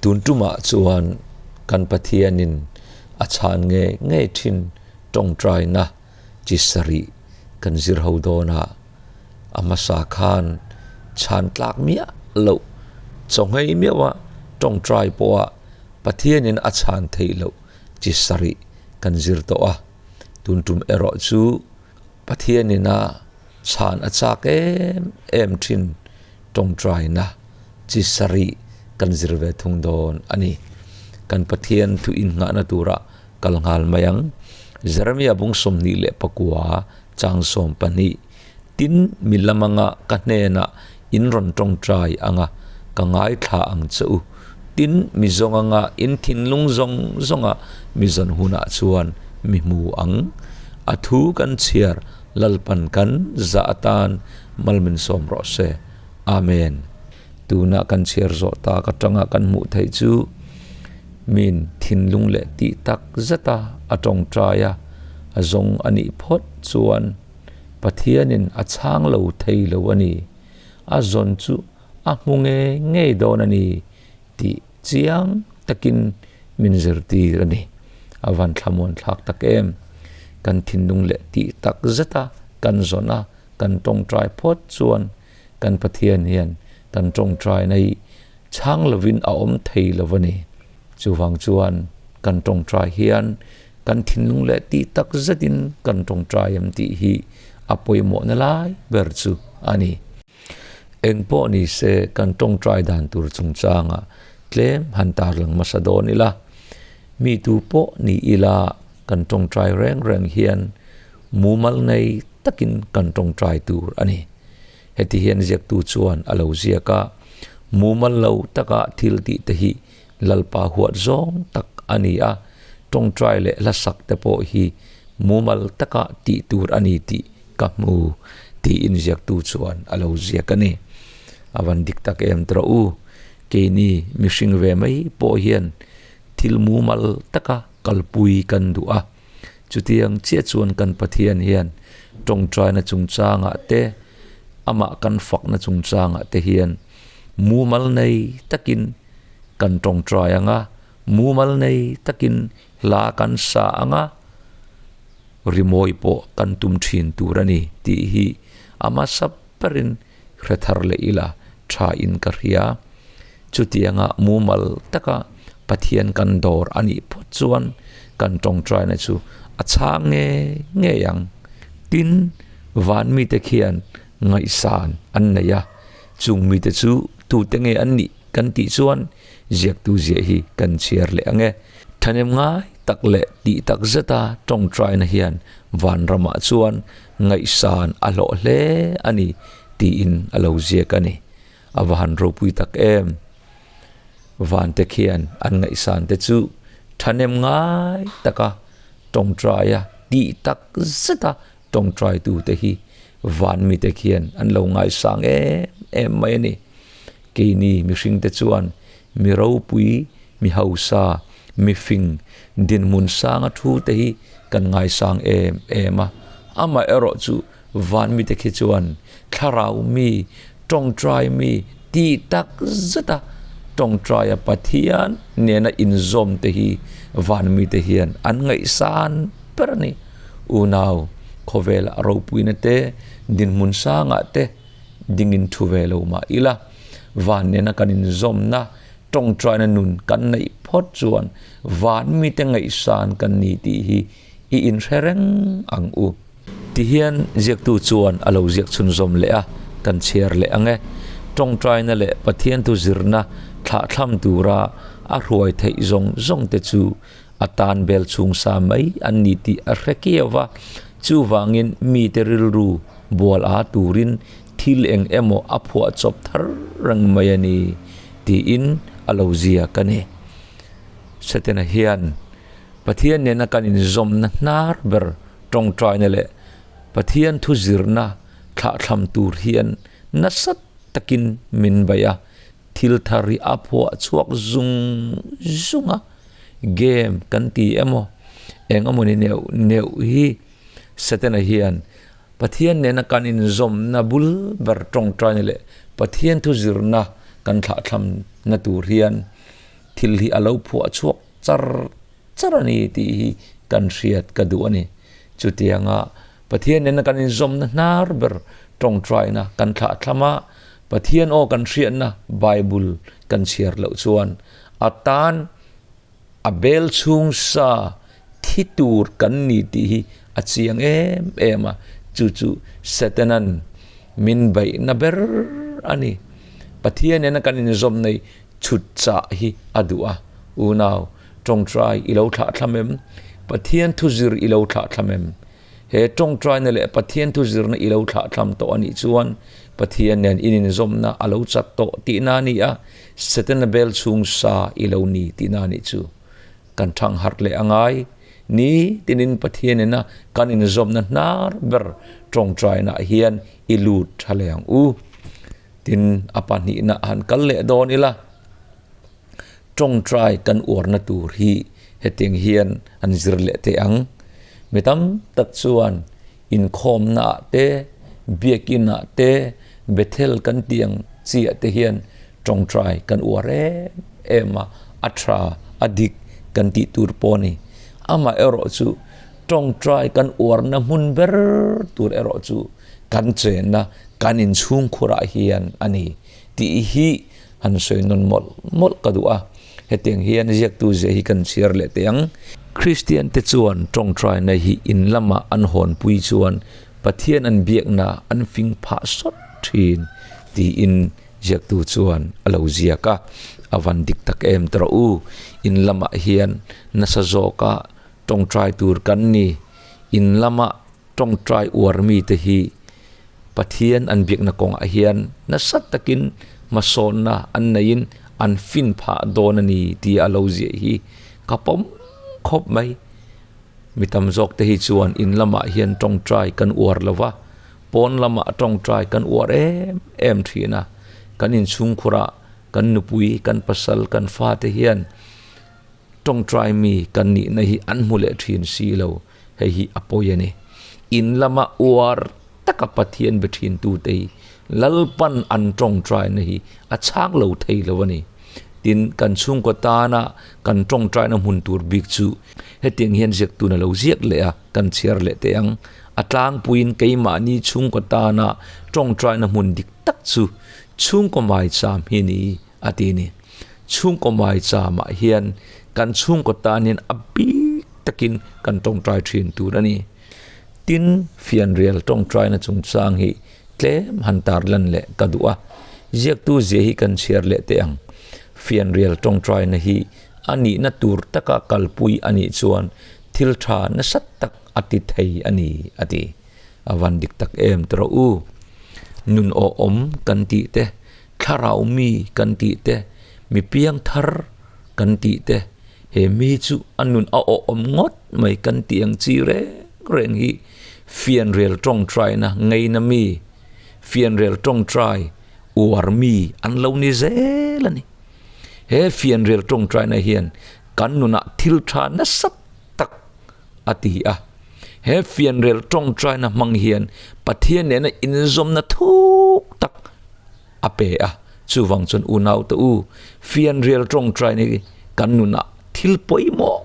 Tun tumah chuan kan Pathianin a chhan ngei ngei thin tawngtaina chi sarih kan zir ho dawn a, a hmasa khan chhan tlak miah loh chawnghei meuha tawngtai pawha Pathianin a chhan theih loh chi sarih kan zir tawh a. Tun tum erawh chu Pathianin a chhan a chak em em thin tawngtaina chi sarih kan zir ve thung dawn a ni. Kan Pathian thu innghahna tura kal nghal mai ang. Jeremia bung 29 chang 12, Tin, mi lam anga ka hnenah in rawn tawngtai ang a, ka ngaithla ang che u. Tin, mi zawng anga in thinlung zawng zawnga mi zawn hunah chuan mi hmu ang. A thu kan chhiar Lalpan kan zah atan mal min sawm rawh se. Amen. Tuna kan chhiar zawh tak atanga kan hmuh theih chu min thinlung leh tih tak zeta a tawngtai a, a zawng a nih phawt chuan Pathianin a chhang lo thei lo a ni. A zawn chu a hmu ngei ngei dawn a ni tih chiang takin min zirtir a ni. A van thlamuan thlak tak em! Kan thinlung leh tih tak zeta kan zawn a, kan tawngtai phawt chuan kan Pathian hian kan tawngtaina hi chhang lovin a awm thei lo a ni. Chuvang chuan kan tawngtai hian kan thinlung leh tih tak zetin kan tawngtai em tih hi a pawimawhna lai ber chu a ni. Eng pawh ni se kan tawngtai dan tur chungchangah tlem han tarlang hmasa dawn ila. Mi tu pawh ni ila kan tawngtai reng reng hian mumal nei takin kan tawngtai tur a ni. Heti hian ziaktu chuan a lo ziak a, Mumal lo taka thil tih te hi Lalpa huat zawng tak a ni a, tawngtai leh hlasak te pawh hi mumal taka tih tur a ni tih ka hmu, tiin ziaktu chuan a lo ziak a ni. A van dik tak em tawh u, keini mihring ve mai pawh hian thil mumal taka kalpui kan duh a. Chutiang chiah chuan kan Pathian hian tawngtaina chungchangah te, amah kan fakna chungchangah te hian mumal nei takin kan tawngtai ang a, mumal nei takin hla kan sa ang a, rimawi pawh kan tum thin tur a ni tih hi a hmasa berin hre thar leh ila tha in ka hria. Chutianga mumal taka Pathian kan dawr a nih phawt chuan kan tawngtaina chu a chhang ngei ngei ang. Tin, van mite khian ngaihsan an nei a, chung mite chu tute nge an nih kan tih chuan ziaktu ziah hi kan chhiar leh ang e. Thahnem ngai tak leh tih tak zeta tawngtaina hian vanramah chuan ngaihsan a hlawh hle a ni tiin a lo ziak a ni. A va han ropui tak em! Vante khian an ngaihsan te chu thahnem ngai taka tawngtaia tih tak zeta tawngtaitute hi van mite khian an lo ngaisang em em mai a ni. Keini mihringte chuan mi ropui, mi hausa, mi fing dinhmun sanga thu te hi kan ngaisang em em a. Amaherawhchu Van mite khi chuan thlarau mi, tawngtai mi tih tak zeta tawngtaia Pathian nena inzawm te hi van mite hian an ngaihsan ber a ni. Unau, khawvela ropuina te, dinhmun sangah te dingin thu ve lo mah ila, van nena kan inzawmna, tawngtaina nun kan neih phawt chuan van mite ngaihsan kan ni tih hi i inhre reng ang u. Tihian ziaktu chuan a lo ziak chhunzawm leh a, kan chhiar leh ang e. Tawngtaina leh Pathian thu zirna thlahthlam tura a hruai theih zawng zawng te chu a tan bel chhung sa mai an ni tih a hre kiau va, chuvangin mite rilru bual a turin thil eng emaw a phuah chawp thar reng mai a ni tiin a lo ziak a ni. Setana hian Pathian nena kan inzawmna hnar ber tawngtaina leh Pathian thu zirna thlahthlam tur hian nasa takin min baih a, thil thar hi a phuah chhuak zung zung a, game kan ti emaw eng emawni neuh neuh hi Setana hian Pathian nena kan inzawmna bul ber tawngtaina leh Pathian thu zirna kan thlahthlamna tur hian. thil hi a lo phuah chhuak char char a ni tih hi kan hriat ka duh a ni. Chutianga Pathian nena kan inzawmna hnar ber tawngtaina kan thlah thlam a, Pathian aw kan hriatna Bible kan chhiar loh chuan a tan a bel chhung sa thi tur kan ni tih hi a chiang em em a, chu chu Satanan min beihna ber a ni. Pathian nena kan inzawmna hi chhut chah hi a duh a, unau tawngtai i lo thlah thlam em? Pathian thu zir i lo thlah thlam em? He tawngtaina leh Pathian thu zirna i lo thlah thlam tawh a nih chuan Pathian nen in inzawmna a lo chat tawh tihna a ni a, Setana bel chhung sa i lo ni tihna a nih chu. Kan thang harh leh a ngai. Ni tinin Pathian nena kan inzawmna hnar ber tawngtainaah hian i lut tha leh ang u. Tin, a pahnihna han kal leh dawn ila. Tawngtai kan uarna tur hi hetiang hian an zir leh teh ang. Mi tam tak chuan inkhawmnaah te, biakinah te, Bethel kan tih ang chiah te hian tawngtai kan uar em em a, a tha, a dik kan tih tur pawh a ni. Amaherawh chu tawngtai kan uarna hmun ber tur erawh chu kan chenna, kan inchhungkhurah hian a ni tih hi Han sawi nawn mawlh mawlh ka duh a, hetiang hian ziaktu zia hi kan chhiar leh teh ang. Kristian te chuan tawngtaina hi in lama an hawnpui chuan Pathian an biakna an fing phah sawt thin tiin ziaktu chuan a lo ziak a, a van dik tak em ta rawh u, in lamah hian nasa zawka tawngtai tur kan ni, in lama tawngtai uar mite hi Pathian an biakna kawngah hian nasa takin hmasawnna an neiin an fin phah dawn a ni tia a lo ziah hi ka pawm khawp mai. Mi tam zawk te hi chuan in lamah hian tawngtai kan uar lo va, pawn lamah tawngtai kan uar em em thin a, kan inchhungkhurah kan nupui, kan pasal, kan fate hian tawngtai mi kan nihna hi an hmu leh thin si lo. Hei hi a pawi a ni. In lama uar taka Pathian be thintute hi Lalpan an tawngtaina hi a chhang lo thei lo a ni. Tin, kan chhungkaw tana kan tawngtaina hmun tur bik chu hetiang hian ziaktun a lo ziak leh a, kan chhiar leh teh ang. A tlangpuiin keimahni chhungkaw tana tawngtaina hmun dik tak chu chhungkaw maicham hi ni a ti ni. Chhungkaw maichamah hian kan chhungkaw tan hian a bik takin kan tawngtai thin tur a ni. Tin, fianrial tawngtaina chungchang hi tlem han tarlan leh ka duh a, ziaktu zia hi kan chhiar leh teh ang. Fianrial tawngtaina hi a nihna tur taka kalpui a nih chuan thil tha nasa tak a ti thei a ni, a ti. A van dik tak em ti rawh u. Nun awhawm kan tih te, thlarau mi kan tih te, mi piang thar kan tih te, he mi chu a nun a awhawm ngawt mai kan tih ang chi reng reng hi fianrial tawngtaina ngeina mi, fianrial tawngtai uar mi an lo ni zel a ni. He fianrial tawngtaina hian kan nunah thil tha nasa tak a ti a. He fianrial tawngtaina hmang hian Pathian nena inzawmna thuk tak a pe a. Chuvang chuan unaute u, fianrial tawngtaina hi kan nunah thil pawimawh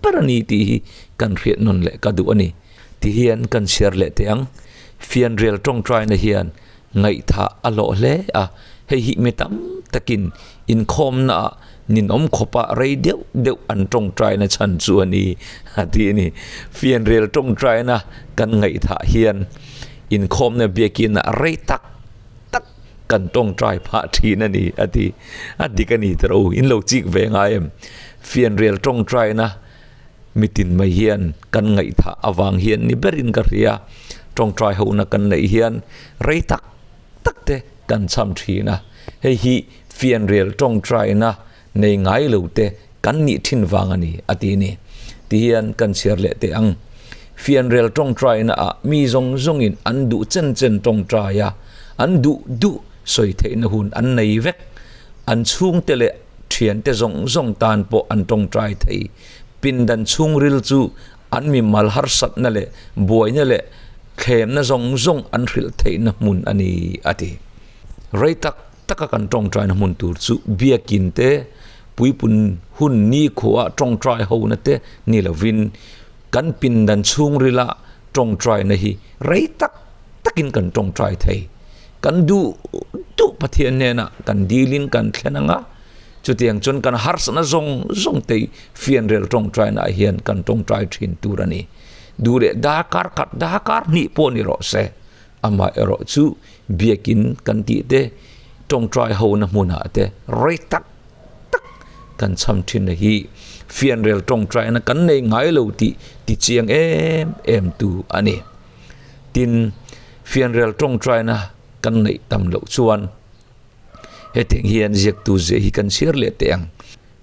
ber a ni tih hi kan hriat nawn leh ka duh a ni. Tihian kan chhiar leh teh ang. Fianrial tawngtaina hian ngaihthah a hlawh hle a, hei hi mi tam takin inkhawmnaah ninawm khawpa rei deuh deuh an tawngtaina chhan chu a ni a ti a ni. Fianrial tawngtaina kan ngaihthah hian inkhawmna biakinah rei tak tak kan tawngtai phah thin a ni a ti. A dik a ni tawh u, in lo chik ve ngai em? Fianrial tawngtaina Mitin mai hian kan ngaihthah avang hian ni berin ka hria, tawngtai hona kan neih hian rei tak tak te kan cham thin a, hei hi fianrial tawngtaina nei ngai lo te kan nih thin vang a ni a ti ni. Ti hian kan chhiar leh teh ang. Fianrial tawngtaina ah mi zawng zawngin an duh chen chen tawngtai a, an duh duh sawi theihna hun an nei vek. An chhungte leh Thiante zawng zawng tan pawh an tawngtai thei. Pindan chhungril chu an mimal harsatna leh buaina leh thlemna zawng zawng an hrilh theihna hmun a ni, a ti. Rei tak taka kan tawngtaina hmun tur chu biakin te, Puipun hun nikhua tawngtai hona te ni lovin kan pindan chhungrila tawngtaina hi rei tak takin kan tawngtai thei. Kan duh duh Pathian hnenah kan dilin kan thlen ang a, chutiang chuan kan harsatna zawng zawng te fianrial tawngtainaah hian kan tawngtai thin tur a ni. Duh leh darkar khat darkar hnih pawh ni rawh se, amaherawh chu biakin kan tih te, tawngtai hona hmunah te rei tak tak kan cham thin na hi fianrial tawngtaina kan nei ngai lo tih ti chiang em em tu a ni. Tin, fianrial tawngtaina kan neih tam loh chuan hetiang hian ziaktu zia hi kan chhiar leh teh ang.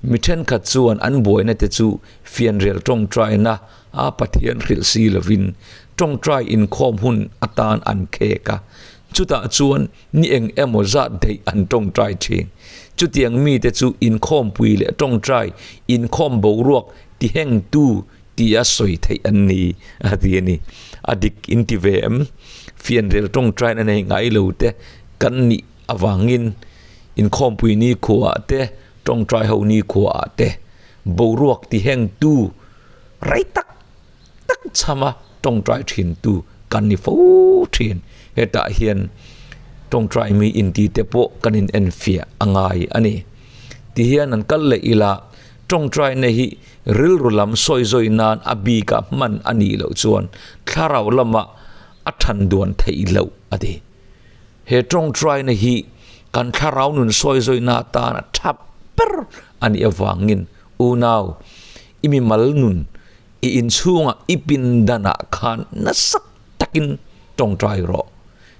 Mi thenkhat chuan an buaina te chu fianrial tawngtaina a Pathian hrilh si lovin tawngtai inkhawm hun atan an khek a, chutah chuan ni eng emaw zat daih an tawngtai thin. Chutiang mite chu inkhawmpui leh tawngtai inkhawm boruak tihengtu tia sawi theih an ni a ti a ni. A dik in ti ve em? Fianrial tawngtaina nei ngai lo te kan nih avangin inkhawmpui nikhuaah te, tawngtai ho nikhuaah te boruak tihengtu rei tak tak chama tawngtai thintu kan ni fo thin. Hetah hian tawngtai mi inti te pawh kan in enfiah a ngai a ni. Tihian an kal leh ila tawngtaina hi rilru lam sawi zawi nan a bika hman a nih loh chuan thlarau lamah a than duan theih loh a ti. He tawngtaina hi kan thlarau nun sawi zawina atana tha ber a nih avangin unau i mimal nun i inchhungah i pindanah khan nasa takin tawngtai rawh.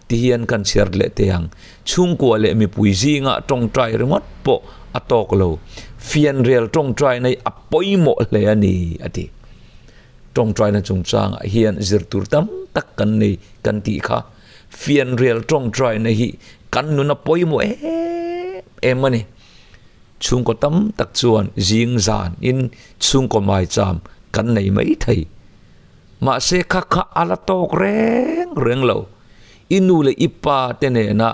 Tihian kan chhiar leh teh ang. Chhungkua leh mipui zingah tawngtai ringawt pawh a tawk lo. Fianrial tawngtaina hi a pawimawh hle a ni, a ti. Tawngtaina chungchangah hian zir tur tam tak kan nei kan tih kha. Fianrial tawngtaina hi kan nun a pawimawh em em a ni. Chhungkaw tam tak chuan zing zan in chhungkaw maicham kan nei mai thei. Mahse kha kha a la tawk reng reng lo. I nu leh i pa te nena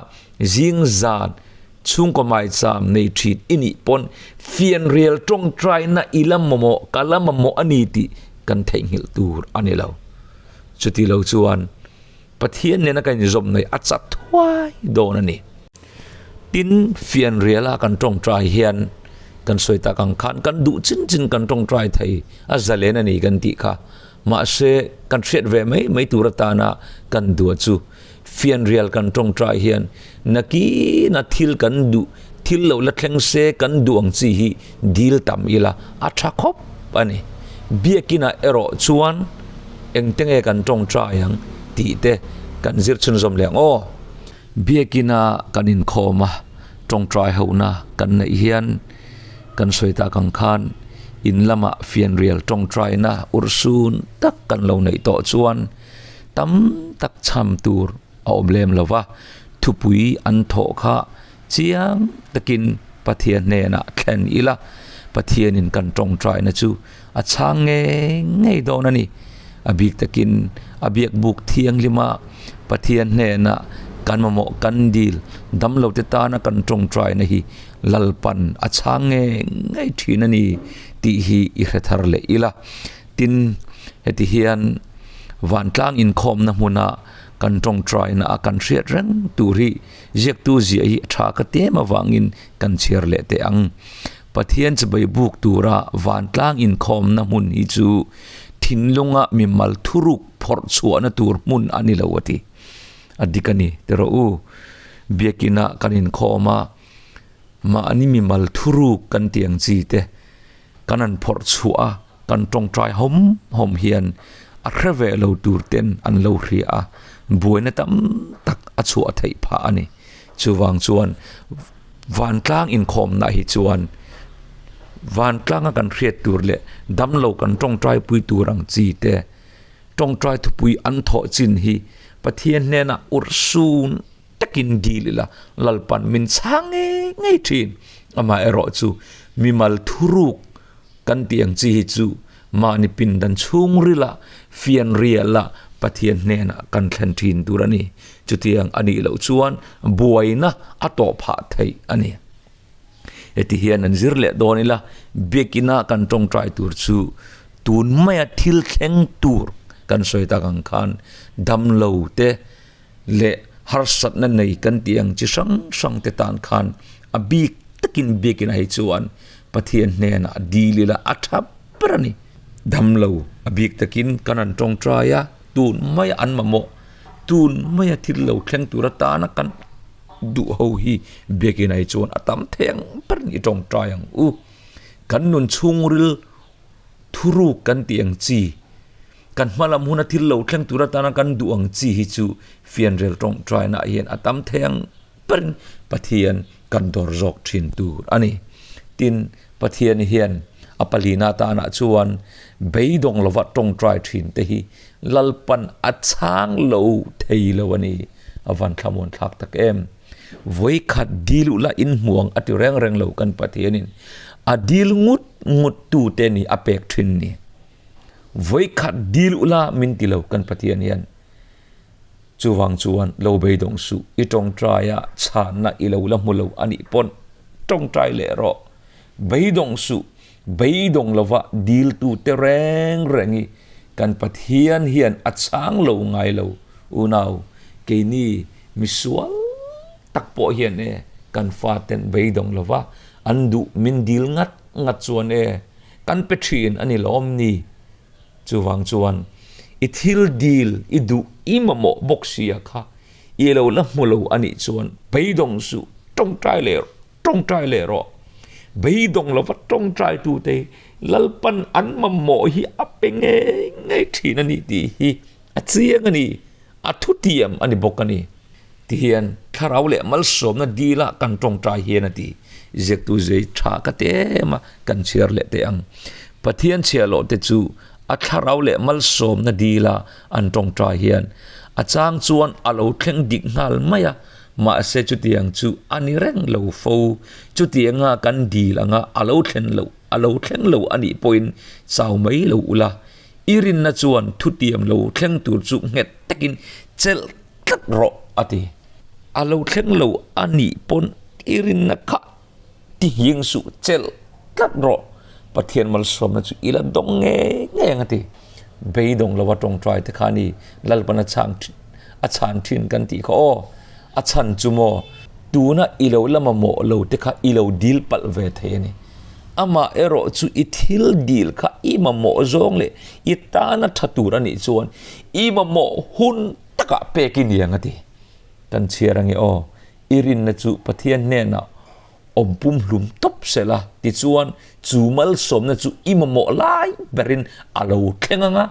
zing zan chhungkaw maicham nei thin i nih pawn fianrial tawngtaina i la mamawh, ka la mamawh a ni tih kan theihnghilh tur a ni lo. Chuti lo chuan Pathian nena kan inzawm nei a chat thuai dawn a ni. Tin, fianriala kan tawngtai hian kan sawi tak ang khan kan duh chin chin kan tawngtai thei a zalen a ni kan tih kha. Mahse, kan hriat ve mai mai tur atana kan duh chu fianrial kan tawngtai hian nakina thil kan duh thil lo la thleng se kan duh ang chi hi dil tam ila a tha khawp a ni. Biakinah erawh chuan engte nge kan tawngtai ang tih te kan zir chhunzawm leh ang aw. Biakina kan inkhawm a, tawngtai hohna kan neih hian kan sawi tak ang khan in lamah fianrial tawngtaina urhsun tak kan lo neih tawh chuan tam tak cham tur a awm lem lo va, thupui an thawh kha chiang takin Pathian hnenah thlen ila, Pathianin kan tawngtaina chu a chhang ngei ngei dawn a ni. A bik takin a biakbuk thianghlima Pathian hnena kan mamawh kan dil damlote tana kan tawngtaina hi Lalpan a chhang ngei ngei thin a ni tih hi i hre thar leh ila. Tin, heti hian vantlang inkhawmna hmuna kan tawngtaina a kan hriat reng tur hi ziaktu ziah hi a tha ka tem avangin kan chhiar leh teh ang. Pathian chibai buk tura vantlang inkhawmna hmun hi chu thinlunga mimal thuruk phawrh chhuahna tur hmun a ni lo a ti. A dik a ni ti rawh u. Biakina kan inkhawm a, mahni mimal thuruk kan tih ang chi te kan han phawrh chhuah a, kan tawngtai hawm hawm hian a hre ve lo tur ten an lo hria a, buaina tam tak a chhuah theih phah a ni. Chuvang chuan vantlang inkhawmna hi chuan vantlanga kan hriat tur leh damlo kan tawngtai pui tur ang chi te tawngtai thupui an thawh chin hi Pathian hnenah urhsun takin dil ila Lalpan min chhang ngei ngei thin. Amaherawh chu mimal thuruk Kan tih ang chi hi chu mahni pindan chhungrila fianriala Pathian hnenah kan thlen thin tur a ni. Chutiang a nih loh chuan buaina a tawh phah theih a ni. Heti hian an zir leh dawn ila, biakina kan tawngtai tur chu tun maia thil thleng tur kan sawi tak ang khan damlo te leh harsatna nei kan tih ang chi hrang hrang te tan khan a bik takin biakina hi chuan Pathian hnenah dil ila a tha ber a ni. Damlo a bik takin kan han tawngtai a, tun maia an mamawh, tun maia thil lo thleng tur atana kan duh ho hi biakina hi chuan a tam thei ang ber ni tawngtai ang u. Kan nun chhungril thuruk kan tih ang chi, kan hma lam huna thil lo thleng tur atana kan duh ang chi hi chu fianrial tawngtainaah hian a tam thei ang berin Pathian kan dawr zawk thin tur a ni. Tin, Pathian hian a palina atanah chuan beidawng lova tawngtai thin te hi Lalpan a chhang lo thei lo a ni. A van thlamuan thlak tak em. Vawikhat dil ula inhmuang a ti reng reng lo kan Pathianin a dil ngut ngut tu te ni a pek thin ni. Vawikhat dil ula min ti lo kan Pathian hian. Chuvang chuan lo beidawng suh i tawngtai a chhanna i lo la hmu lo a nih pawn tawngtai leh rawh. Beidawng suh beidawng lova dil tu te reng reng i kan Pathian hian a chhang lo ngai lo. Unau keini misual tak pawh hian e kan faten beidawng lova an duh min dil ngat ngat chuan e kan pe thin a ni lawm ni. Chuvang chuan i thil dil i duh i mamawh bawk sia kha i lo la hmu lo a nih chuan beidawng suh tawngtai leh tawngtai leh rawh. Beidawng lova tawngtai tute hi Lalpan an mamawh hi a pe ngei ngei thin a ni tih hi a chiang a ni. A thutiam a ni bawk a ni. Tihian thlarau leh malsawmna dila kan tawngtai hian a ti. Ziaktu zei tha ka ti em a, kan chhiar leh teh ang. Pathian chhiahloh te chu a thlarau leh malsawmna dila an tawngtai hian a chang chuan a lo thleng dik nghal mai a, mahse chutiang chu a ni reng lo fo. Chutianga kan dil anga a lo thlen loh a lo thleng lo a nih pawhin chau mai lo ula. I rinna chuan thutiam lo thleng tur chu nghet takin chelh tlat rawh, a ti. A lo thleng lo a nih pawn i rinna kha ti hiang suh, chelh tlat rawh. Pathian malsawmna chu i la dawng ngei ngei ang, a ti. Beidawng lova tawngtai te kha a ni, Lalpan a chhang a chhan thin kan tih kha aw. A chhan chu maw, tuna i lo la mamawh lo te kha i lo dil palh ve thei a ni. Amah erawh chu i thil dil kha i mamawh zawng leh i tana tha tur a nih chuan i mamawh hun takah pek i ni ang a ti. Kan chhiar ange aw, i rinna chu Pathian hnenah awm pumhlum tawp sela tichuan chu malsawmna chu i mamawh lai berin a lo thleng ang a,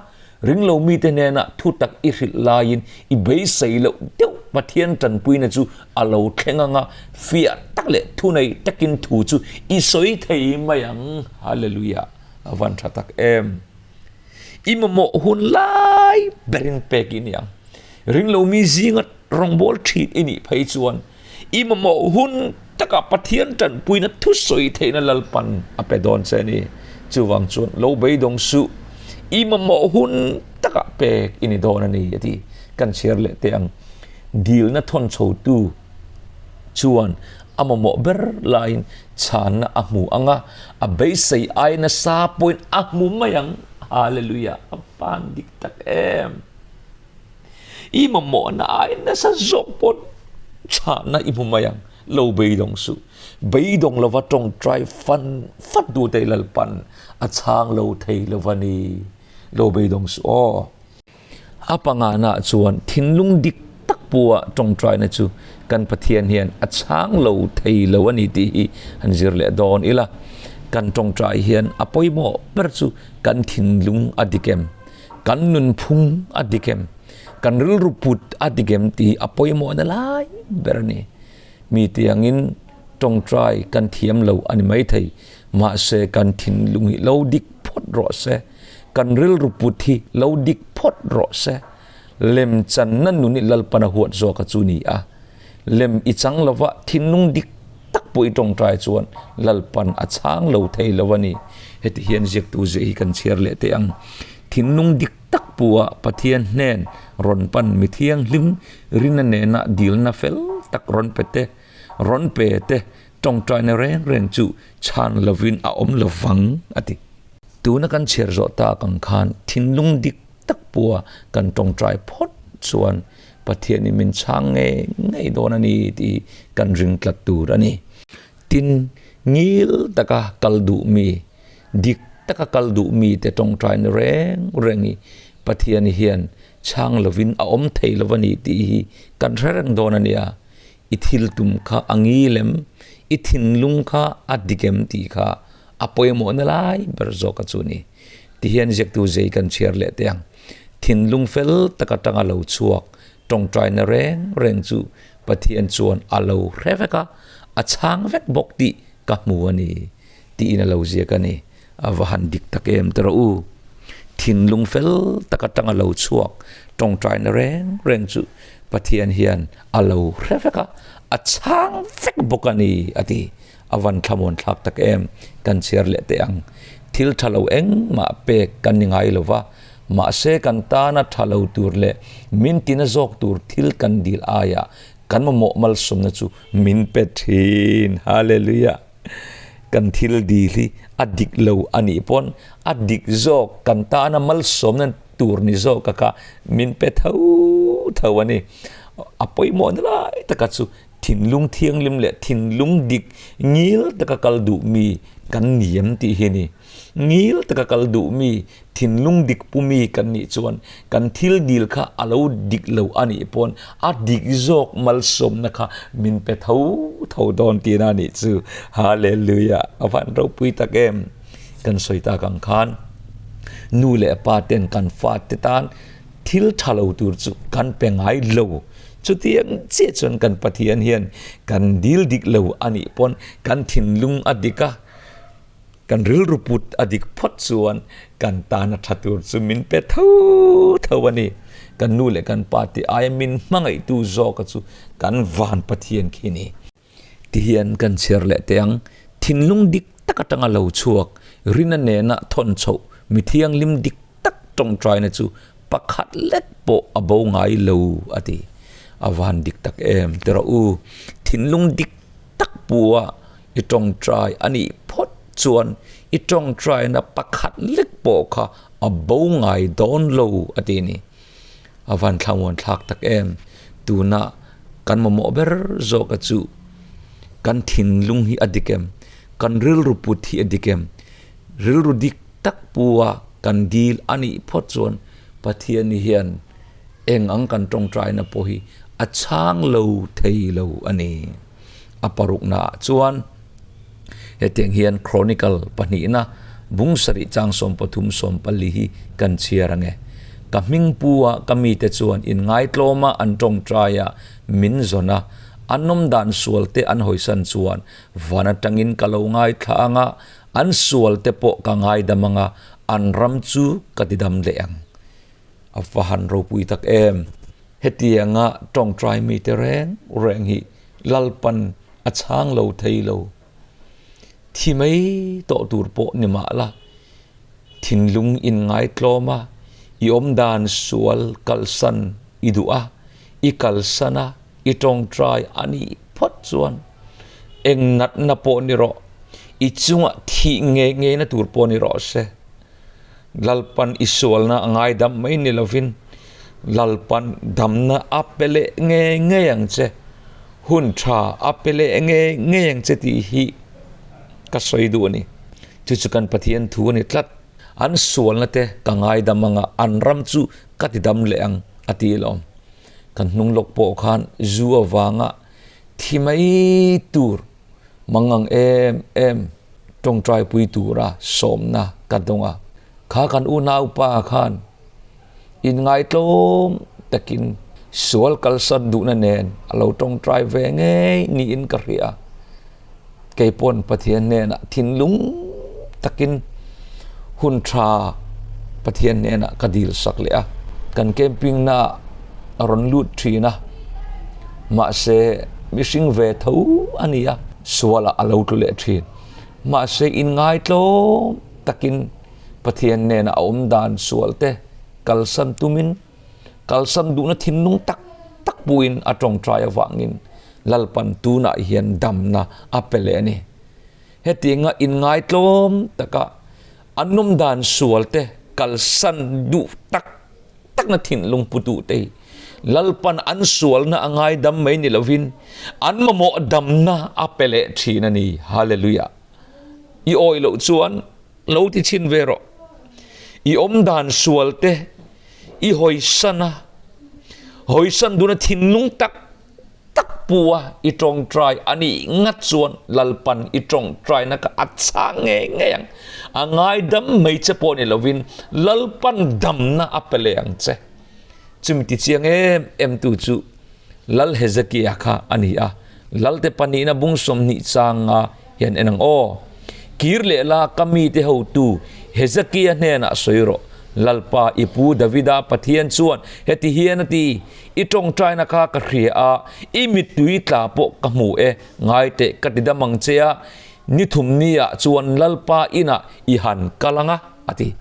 Ringlo mite hnenah thutak i hrilh laiin i beisei loh deuh Pathian tanpuina chu a lo thleng ang a, fiah tak leh thunei takin thu chu i sawi thei mai ang. Hallelujah! A van tha tak em! I mamawh hun lai berin pek i ni ang. Ringlo mi zinga rawngbâwl ṭhin i nih phei chuan i mamawh hun takah Pathian ṭanpuina thusawi theihna Lalpan a pe dawn che a ni. Chuvang chuan lo beidawng suh, i mamawh hun takah pek i ni dawn a ni, a ti. Kan chhiar leh teh ang. Dilna thawn chhotu chuan a mamawh ber laiin chhanna a hmu ang a, a beisei ai nasa pawhin a hmu mai ang. Hallelujah! A van dik tak em! I mamawhna ai nasa zawk pawn chhahna i hmu mai ang, lo beidawng suh. Beidawng lova tawngtai fan fan tu te Lalpan a chhang lo thei lova ni. Lo beidawng suh aw. A pangana chuan thinlung dik tak pua tawngtaina chu kan Pathian hian a chhang lo thei lo a ni tih hi han zir leh dawn ila. Kan tawngtai hian a pawimawh ber chu kan thinlung a dik em? Kan nunphung a dik em? Kan rilru put a dik em tih hi a pawimawhna lai ber a ni. Mi tiangin tawngtai kan thiam lo a ni maithei, mahse kan thinlung hi lo dik phawt rawh se, kan rilru put hi lo dik phawt rawh se. Lem channa nun hi Lalpana huat zawka chu ni a, lem i chang lova thinlung dik tak pawh i tawngtai chuan Lalpan a chhang lo thei lo a ni. Heti hian ziaktu ziah hi kan chhiar leh teh ang. Thinlung dik tak pua Pathian hnen rawn pan mi thianghlim rina nena dilna fel tak rawn pe te, rawn pe te. Tawngtaina reng reng chu chhan lovin a awm lovang, a ti. Tuna kan chhiar zawh tak ang khan thinlung dik tak pua kan tawngtai phawt chuan Pathianin min chhang ngei ngei dawn a ni tih kan ring tlat tur a ni. Tin, ngil taka kal duh mi, dik taka kal duh mite tawngtaina reng reng hi Pathian hian chhang lovin a awm thei lo a ni tih hi kan hre reng dawn a nia. I thil tum kha a ngil em? I thinlung kha a dik em tih kha a pawimawhna lai ber zawk a chu ni. Tihian ziaktu zei kan chhiar leh teh ang. Thinlung fel tak atanga lo chhuak tawngtaina reng reng chu Pathian chuan a lo hre vek a, a chhang vek bawk tih ka hmu a ni tiin a lo ziak a ni. A va han dik tak em tawh rawh u. Thinlung fel tak atanga lo chhuak tawngtaina reng reng chu Pathian hian a lo hre vek a, a chhang vek bawk a ni a ti. A van thlamuan thlak tak em? Kan chhiar leh teh ang. Thil tha lo engmah pek kan ni ngai lo va, mahse kan tana tha lo tur leh min tina zawk tur thil kan dil aiah kan mamawh malsawmna chu min pe thin. Hallelujah! Kan thil dil hi a dik lo a nih pawn a dik zawk kan tana malsawmna tur ni zawk a kha min pe tho tho a ni. A pawimawhna lai taka chu Thinlung thianghlim leh thinlung dik ngil taka kal duh mi kan ni em tih hi a ni. Ngil taka kal duh mi, thinlung dik pu mi kan nih chuan kan thil dil kha a lo dik lo a nih pawn a dik zawk malsawmna kha min pe tho tho dawn tihna a nih chu. Hallelujah! A van ropui tak em! Kan sawi tak ang khan nu leh pa ten kan fate tan thil tha lo tur chu kan pe ngai lo. Chutiang chiah chuan kan Pathian hian kan dil dik lo a nih pawn kan thinlung a dik a, kan rilru put a dik phawt chuan kan tan a tha tur chu min pe tho tho a ni. Kan nu leh kan pa tih aia min hmangaihtu zawka chu kan van Pathian khi ni. Tihian kan chhiar leh teh ang, thinlung dik tak atanga lo chhuak, rina nena thawn chhoh mi thianghlim dik tak tawngtaina chu pakhat lek pawh a bo ngai lo a ti. A van dik tak em ti rawh u, thinlung dik tak pua i tawngtai a nih phawt chuan i tawngtaina pakhat lek pawh kha a bo ngai dawn lo a ti ni. A van thlamuan thlak tak em? Tuna kan mamawh ber zawka chu kan thinlung hi a dik em? Kan rilru put hi a dik em? Rilru dik tak pua kan dil a nih phawt chuan Pathian hian eng ang kan tawngtaina pawh hi a chhang lo thei lo a ni. A paruknaah chuan hetiang hian Chronicle pahnihna bung sarih chang 13 14 hi kan chhiar ang e. Ka hming pu-a ka mite chuan inngaitlawma an tawngtaia min zawn a, an awmdan sualte an hawisan chuan van atangin ka lo ngaithla ang a, an sualte pawh ka ngaidam ang a, an ram chu ka tidam leh ang. A va han ropui tak em! Hetianga tawngtai mite reng reng hi Lalpan a chhang lo thei lo. Thi mai tawh tur pawh ni mah la, thinlung inngaitlawm a, i awmdan sual kalsan i duh a, i kalsan a, i tawngtai a nih phawt chuan eng natna pawh ni rawh, i chungah thih ngei ngeina tur pawh ni rawh se. Lalpan i sualna a ngaidam mai ni lovin Lalpan damna a pe leh ngei ngei ang che, hun tha a pe leh ngei ngei ang che tih hi ka sawi duh a ni. Chu chu kan Pathian thu a ni tlat. An sualna te ka ngaidam ang a, an ram chu ka ti dam leh ang a ti alawm. Kan hnung lawk pawh khan zu avanga thi mai tur Mangang em em tawngtaipui tura sawmna ka dawng a, kha kan unaupa khan inngaihtlawm takin sual kalsan duhna nen a lo tawngtai ve ngei niin ka hria. Kei pawn Pathian hnenah thinlung takin hun tha Pathian hnenah ka dil sak leh a, kan camping naah a rawn lut thin a, mahse mihring ve tho a ni a, sualah a lo tlu leh thin. Mahse inngaitlawm takin Pathian hnenah a awm dan sual te kalsan tumin, kalsan duhna thinlung tak tak puiin a tawngtai avangin. Lalpan tunah hian damna a pe leh a ni. Hetianga inngaitlawm taka an awmdan sualte kalsan duh tak takna thinlung pu duhte hi Lalpan an sualna a ngaidam mai ni lovin an mamawh damna a pe leh thin a ni. Hallelujah! I awih loh chuan lo ti chhin ve rawh. I awmdan sualte i hawisan a, hawisan duna thinlung tak tak pu a i tawngtai a nih ngat chuan Lalpan i tawngtaina kha a chhang ngei ngei ang. A ngaidam mai che pawh ni lovin Lalpan damna a pe leh ang che. Chumi ti chiang em em tu chu Lal Hezekia kha a ni a, Lalte pahnihna bung 20 changa hian en ang aw. Kir leh la ka mite hotu Hezekia hnenah sawi rawh. Lalpa i pu Davida Pathian chuan heti hian a ti, I tawngtaina kha ka hria a, i mittui tla pawh ka hmu e, ngai teh ka ti dam ang che a, ni thum niah chuan Lalpa inah i han kal ang a, a ti.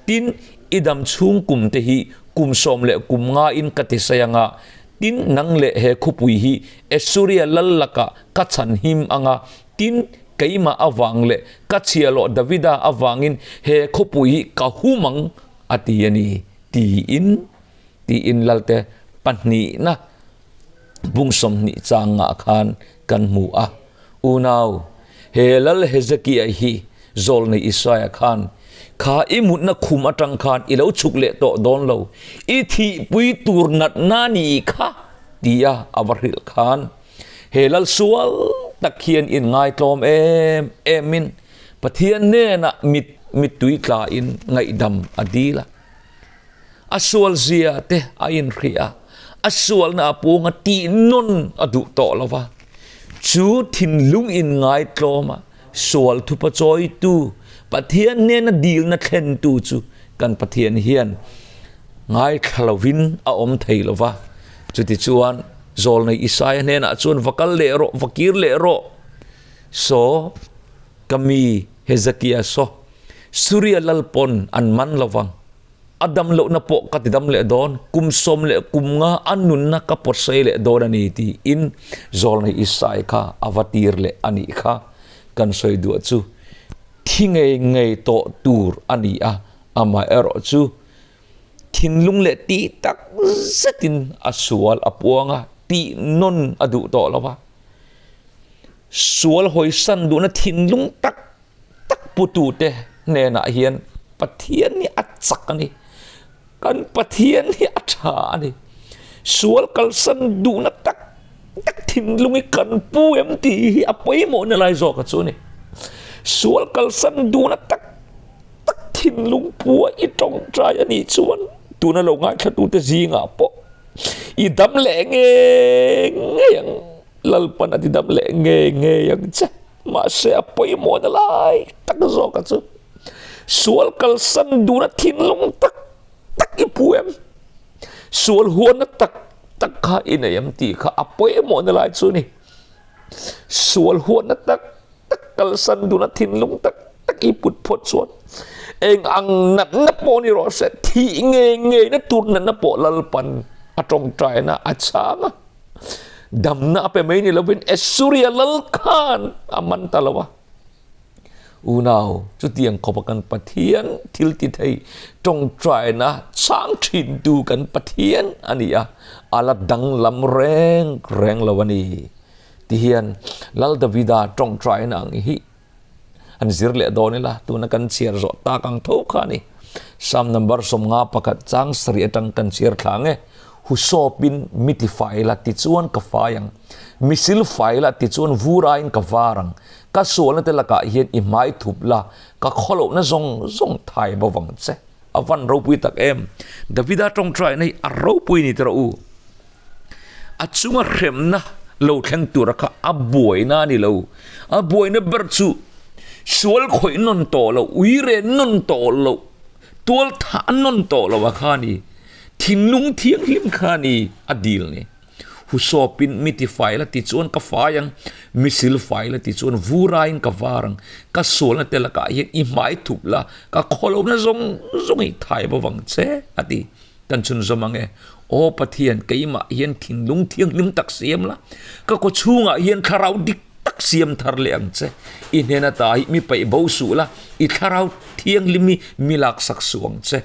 Tin, i dam chhung kum te hi kum sawm leh kum ngain ka ti sai ang a, tin, nang leh he khupui hi Assuria lal lakah ka chhan him ang a, tin, keimah avang leh ka chhiahhlawh Davida avangin he khawpui hi ka hum ang, a ti a ni, tiin. Tiin Lalte pahnihna bung 20 changah khan kan hmu a. Unau, he Lal Hezekia hi Zawlnei Isaia khan, Kha i mutna khum atang khan i lo chhuk leh tawh dawn lo, i thihpui tur natna ni kha, tia a va hrilh khan, he Lal sual tak hian inngaitlawm em emin Pathian hnenah mit mittui tlain ngaihdam a dil a. A sual zia te a inhrih a, a sualna a pung a tih nawn a duh tawh lo va. Chu thinlung inngaitlawm a, sual thupa chawitu, Pathian hnena dilna thlentu chu kan Pathian hian ngaithla lovin a awm thei lo va. Chutichuan, Zawlnei Isaia hnenah chuan va kal leh rawh, va kir leh rawh. Saw, ka mi Hezekia saw, Suria lal pawn an man lo vang. A dam lohna pawh ka ti dam leh dawn, kum sawm leh kum nga a nunna ka pawt sei leh dawn a ni tiin Zawlnei Isai kha a va tir leh a nih kha. Kan sawi duah chu thi ngei ngei tawh tur a ni a, amaherawh chu thinlung leh tih tak zetin a sual a puang a, tih nawn a duh tawh lo va. Sual hawisan duhna thinlung tak tak putute hnenah hian Pathian hi a chak a ni. Kan Pathian hi a tha a ni. Sual kalsan duhna tak tak thinlung hi kan pu em tih hi a pawimawhna lai zawk a chu a ni. Sual kalsan duhna tak tak thinlung pua i tawngtai a nih chuan tuna lo ngaithlatute zingah pawh i dam leh ngei ngei ang. Lalpan a ti dam leh ngei ngei ang che. Mahse a pawimawhna lai tak zawk a chu sual kalsan duna thinlung tak tak i pu em? Sual huanna tak tak kha i nei em tih kha a pawimawhna lai chu a ni. Sual huanna tak tak kalsan duna thinlung tak tak i put phawt chuan eng ang natna pawh ni rawh se thih ngei ngeina tur natna pawh Lalpan a tawngtaina a chhang a. Damna a pe mai ni lovin Assuria lal khan a man ta lo a. Unau, chutiang khawpa kan Pathian thil ti thei tawngtaina chhang thintu kan Pathian a ni a, a la danglam reng reng lo a ni. Tihian Lal Davida tawngtaina ang hi an zir leh dawn ila, tuna kan chhiar zawh tak ang tho kha a ni. Psalm number 51 chang sarih atang kan chhiar thla ang e. Husawpin mi ti fai la tichuan ka fai ang, mi sil fai la tichuan vur aiin ka var ang, ka sualna te lakah hian i hmai thup la, ka khawlohna zawng zawng thai bo vang che. A van ropui tak em! Davida tawngtaina hi a ropui ni tawh u. A chunga hremna lo thleng tura kha a buaina a ni lo. A buaina ber chu sual khawih nawn tawh lo, uire nawn tawh lo, tual thah nawn tawh lo a kha a ni. Thinlung thianghlim kha a ni a dil ni. Husawpin mi ti fai la ti chuan ka fai ang, mi sil fai la ti chuan vuraiin ka var ang, ka sualna te lakah hian i hmai thup la, ka khawlohna zawng zawng i thai bo vang che a ti. Kan chhunzawm ang e. Aw Pathian, keimah hian thinlung thianghlim tak siam la, ka kawchhungah hian thlarau dik tak siam thar leh ang che. I hnen ata hi mi paih bo suh la, i thlarau thianghlim hi mi laksak suh ang che.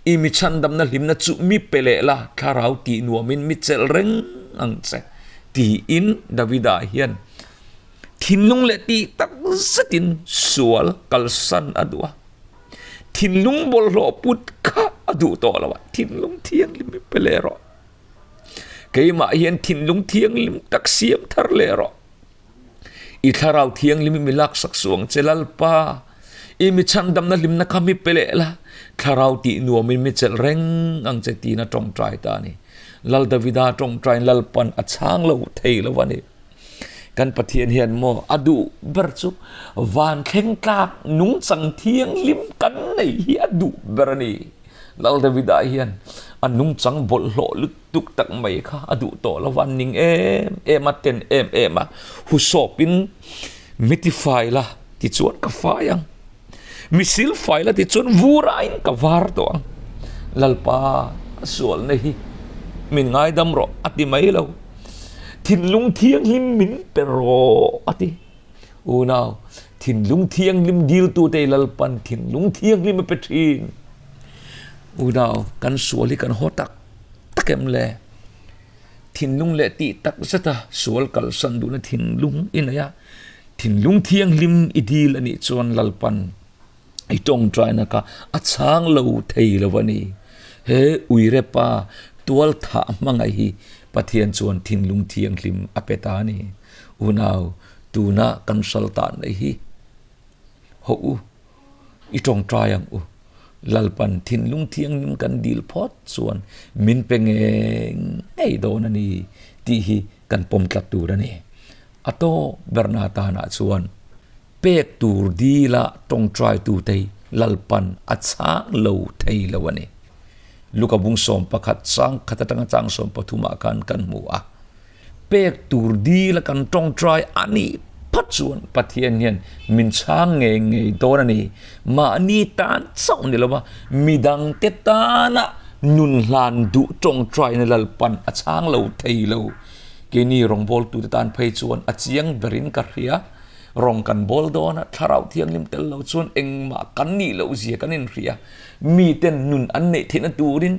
I mi chhandamna hlimna chu mi pe leh la, thlarau tih nuamin mi chelh reng ang che, tiin Davida hian thinlung leh tih tak zetin sual kalsan a duh a. Thinlung bawlhhlawh put kha a duh tawh lo a, thinlung thianghlim hi pe leh rawh. Keimah hian thinlung thianghlim tak siam thar leh rawh. I thlarau thianghlim hi mi laksak suh ang che Lalpa. I mi chhandamna hlimna kha mi pe leh la, thlarau tih nuamin mi chelh reng ang che tiin a tawngtai ta a ni. Lal Davida tawngtaiin Lalpan a chhang lo thei lo a ni. Kan Pathian hian maw a duh ber chu van thleng tlak nungchang thianghlim kan nei hi a duh ber a ni. Lal Davida hian a nungchang bawlhhlawh lutuk tak mai kha a duh tawh lo va, a ning em em a, ten em em a, husawpin mi tifai la tichuan ka fai ang, mi silfai la tichuan vurain ka var tawh ang. Lalpa a sualna hi min ngaidam rawh a ti mai lo. Thinlung thianghlim min pe rawh a ti. Unau, thinlung thianghlim diltute i Lalpan thinlung thianghlim a pe thin. Unau, kan sual hi kan haw tak tak em le? Thinlung leh tih tak zeta sual kalsan duhna thinlung i nei a, thinlung thianghlim i dil a nih chuan Lalpan I tawngtaina kha a chhang lo thei lo a ni. He uirepa tual thah hmangaih hi Pathian chuan thinlung thianghlim a pe ta a ni. Unau, tuna kan hral tan mai hi hawh u, i tawngtai ang u. Lalpan thinlung thianghlim kan dil phawt chuan min pe ngei ngei dawn a ni tih hi kan pawm tlat tur a ni. A tawp berna tanah chuan pek tur dila tawngtaitute hi Lalpan a chhang lo thei lo a ni. Luka bung 11 chang khat atanga chang 13 ah khan kan hmu a. Pek tur dila kan tawngtai a nih phat chuan Pathian hian min chhang ngei ngei dawn a ni. Mahni tan chauh ni lova midangte tana nun hlan duh tawngtaina Lalpan a chhang lo thei lo. Keini rawngbawltute tan phei chuan a chiang berin ka hria. Rawng kan bawl dawn a, thlarau thianghlim tel lo chuan engmah kan nih loh zia kan inhria. Miten nun an neih theihna turin,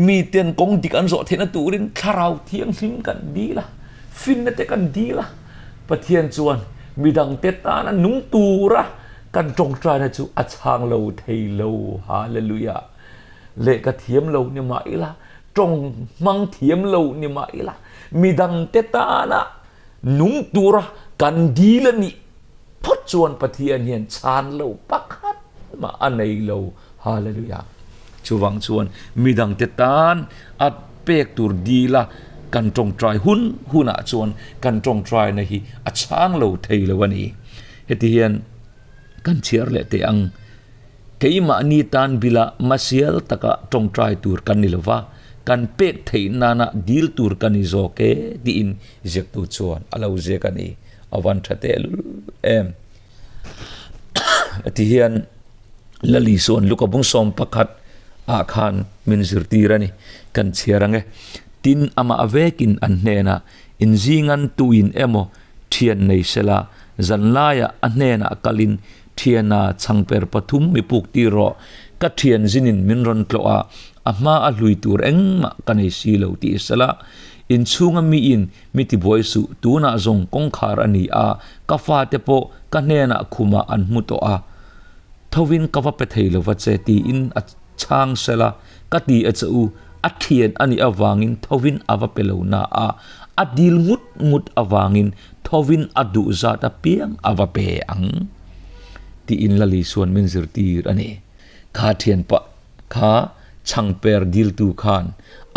miten kawng dik an zawh theihna turin thlarau thianghlim kan dil a, finna te kan dil a. Pathian chuan midangte tana nung tura kan tawngtaina chu a chhang lo thei lo. Hallelujah! Lehkha thiam lo ni mah ila, tawng hmang thiam lo ni mah ila, midangte tana nung tura kan dil a nih phawt chuan Pathian hian chhan lo pakhat mah a nei lo. Hallelujah! Chuvang chuan midangte tan a pek tur dila kan tawngtai hun hunah chuan kan tawngtaina hi a chhang lo thei lo a ni. Heti hian kan chhiar leh teh ang. Keimahni tan bila masial taka tawngtai tur kan ni lova, kan pek theih nana dil tur ka ni zawk e tiin ziaktu chuan a lo ziak a ni. A van tha tehlul em. Ti hian Lali sawn Luka bung 11 ah khan min zirtir a ni. Kan chhiar ang e. Tin, amah vekin an hnenah inzingan tuin emaw thian nei sela, zanlaiah a hnenah kalin Thiana chhangper pathum mi puk tir rawh, ka thian zinin min rawn tlawh a, a hma a hlui tur engmah ka nei si lo tih sela, inchhunga miin mi tibuai suh, tunah zawng kawngkhar a ni a, ka fate pawh ka hnenah khumah an hmu tawh a, thovin ka va pe thei lova che tiin a chhang sela, ka ti a che u, a thian a nih avangin thovin a va pe lo na a, a dil ngut ngut avangin Thovin a duh zat apiang a va pe ang tiin Lali chuan min zirtir a ni. Kha thianpa kha chhangper diltu khan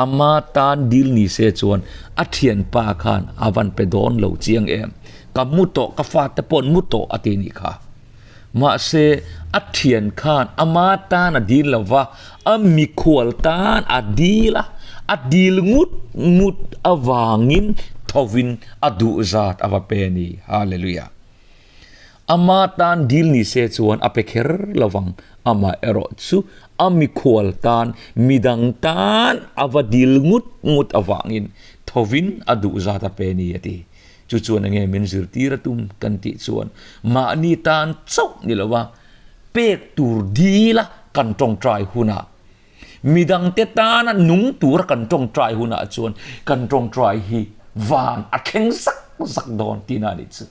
ama tan dil ni se chuan a thianpa khan a van pe dawn lo chiang em? Ka mu tawh, ka fate paw'n mu tawh a ti nih kha. Mahse a thian khan ama tan a dil lo va, a mikhual tan a dil a, a dil ngut ngut avangin thovin a duh zat a va pe a ni. Hallelujah! Ama tan dil ni se chuan a pe kher lovang, amaherawh chu a mikhual tan midang tan a va dil ngut ngut avangin thovin a duh zat a pe ni a ti. Chu chuan enge min zirtir a tum kan tih chuan mahni tan chauh ni lova pek tur dila kan tawngtai hunah Midangte tana nung tura kan tawngtai hunah chuan kan tawngtai hi van a thleng zak zak dawn tihna a nih chu.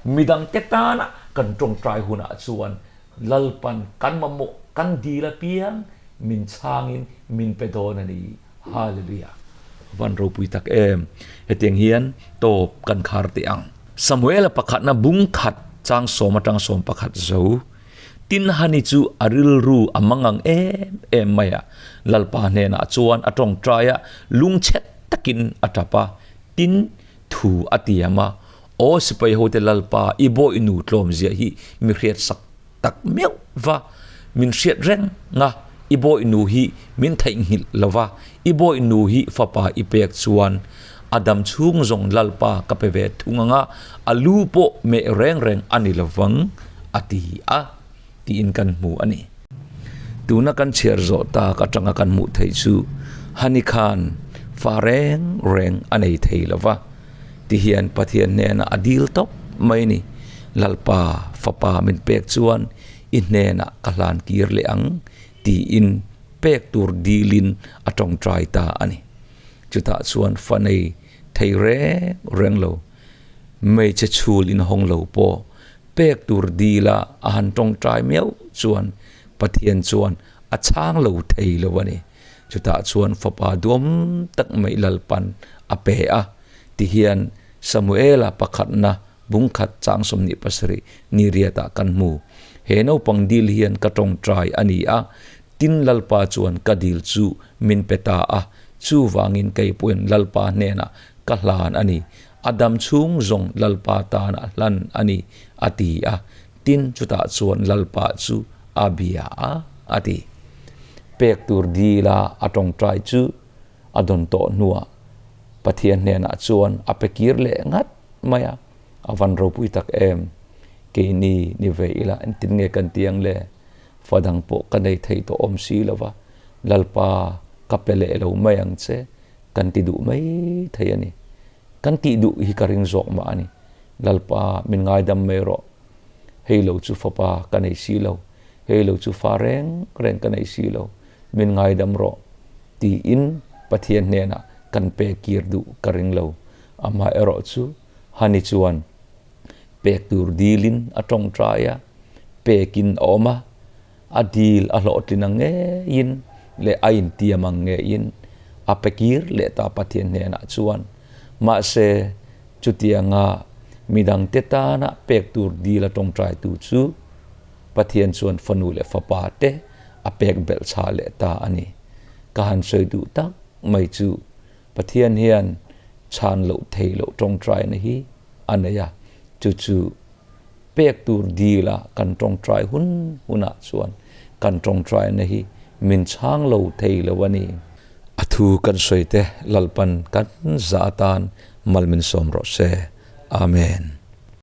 Midangte tana kan tawngtai hunah chuan Lalpan kan mamawh kan dil apiang min chhangin min pe dawn a ni. Hallelujah! Van ropui tak em! Hetiang hian tawp kan khar teh ang. Samuela pakhatna bung khat chang sawm atang 11 zo. Tin Hani chu a rilru a mangang em em mai a, Lalpa hnenah chuan a tawngtai a, lungchhet takin a tap a, tin thu a tiam a, Aw sipai hote Lalpa, i bawi nu tlawmzia hi mi hriat sak tak meuh va, min hriat reng a, i bawi nu hi min theihnghilh lo va, i bawi nu hi fapa i pek chuan a dam chhung zawng Lalpa ka pe ve thung ang a, a lu pawh meh reng reng a ni lovang, a ti a, tiin kan hmu a ni. Tuna kan chhiar zawh tak atanga kan hmuh theih chu Hani khan fa reng reng a nei thei lo va, tihian Pathian hnenah a dil tawp mai a ni, Lalpa fapa min pek chuan i hnenah ka hlan kir leh ang, tiin pek tur dilin a tawngtai ta a ni. Chutah chuan fa nei thei reng reng lo, hmeichhe chhul inhawng lo pawh pek tur dila a han tawngtai miau chuan Pathian chuan a chhang lo thei lo a ni. Chutah chuan fapa duam tak mai Lalpan a pe a, tihian Samuela pakhatna bungkhat chang 27 ni riatah kan hmu. He naupang dil hian ka tawngtai a ni a, Tin Lalpa chuan ka dil chu min pe ta a, chuvangin kei pawhin Lalpa hnenah ka hlan a ni. A dam chhung zawng Lalpa tana hlan a ni, a ti a. Tin chutah chuan Lalpa chu a bia a, a ti. Pek tur dila a tawngtai chu a dawn tawh hnuah Pathian hnenah chuan a pe kir leh ngat mai a, a van ropui tak em! Keini ni ve ila engtin nge kan ti ang le? Fa dang pawh ka nei thei tawh awm si lo va, Lalpa ka pe leh lo mai ang che, kan ti duh mai thei a ni. Kan tih duh hi ka ring zawk mah a ni. Lalpa min ngaidam mai rawh. Hei lo chu fapa ka nei si lo, hei lo chu fa reng reng ka nei si lo, min ngaidam rawh tiin Pathian hnenah kan pe kir duh ka ring lo. Amaherawh chu Hani chuan Pek tur dilin a tawngtai a, pekin a awm a, a dil a hlawhtlin ang ngeiin leh a intiam ang ngeiin a pe kir leh ta Pathian hnenah chuan. Mahse, chutianga midangte tana pek tur dil a tawngtaitu chu Pathian chuan fanu leh fapa te a pek belh chhah leh ta a ni. Ka han sawi duh tak mai chu Pathian hian chhan loh thei loh tawngtaina hi a nei a, chu chu pek tur dila kan tawngtai hun hunah chuan kan tawngtaina hi min chhang lo thei lo a ni. A thu kan sawi te Lalpan kan za atan mal min sawm rawh se. Amen.